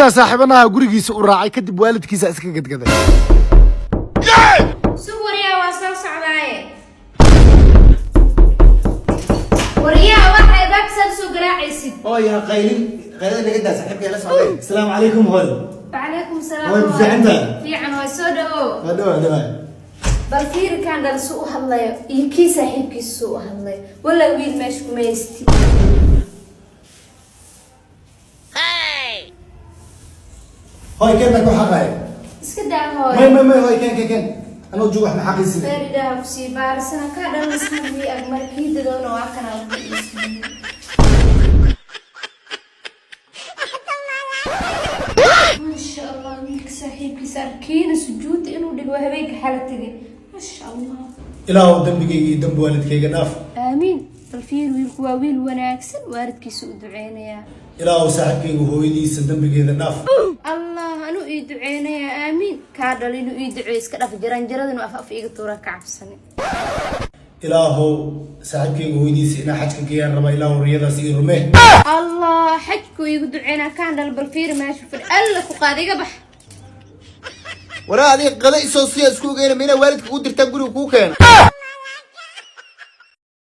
Midaa saaxiibanaha gurigiisa u raacay, kadib waalidkiisa iska gadgaday. Sug waryaa, waa soo socdaaye. Waryaa, waxay albaabka soo garaacaysid? Hooy, ha qaylin, qaylada naga daa, saaxiibkay la socday. Asalaamu calaykum, hooy. Wacalaykum salaam. Way ku fiican tahay? Fiican, way, soo dhawow. Waa dhawaa, dhawaa. Bal fiiri kaan dhal su u hadlayo iyo kii saaxiibkiisa su u hadlayo. Walla wiil meesha kuma haysti. Hooy, keen baan ku xaqaya. Iska daa, hooy. May, may, may, hooy, keen, keen, keen, anoo joog wax ma xaqiisine. Feeridhaha kusii baarisana kaa dhan ismii ag markii dadoona waa kana lagu iismiyey. Maasha Allah, wiilka saaxiibkiisa arkiina sujuudda inuu dhigo habeenka xala tegay, maasha Allah. Ilaahow dembigayga iyo dembi waalidkayga dhaaf. Aamiin. Bal fiir, wiilku waa wiil wanaagsan, waalidkiisa u duceynayaa. Ilaahow saaxiibkayga hooyadiisa dembigeeda dhaaf. Allah, anuu ii duceynayaa, aamiin. Kaa dhal inuu ii duceeyo iska dhaf, jaranjarada inuu af af iiga tuura ka cabsani. Ilaahow saaxiibkayga hooyadiisa inaa xajka geeyaan rabaa, ilaahow riyadaas ii rumee. Allah, xajku iigu duceynaa kaan dhal. Bal fiir meesha fadhi, Alla ku qaad, iga bax. Waraa, adiga qada isoo siya isku ogeyna, mina waalidka u dirtaa guriga kuu keena.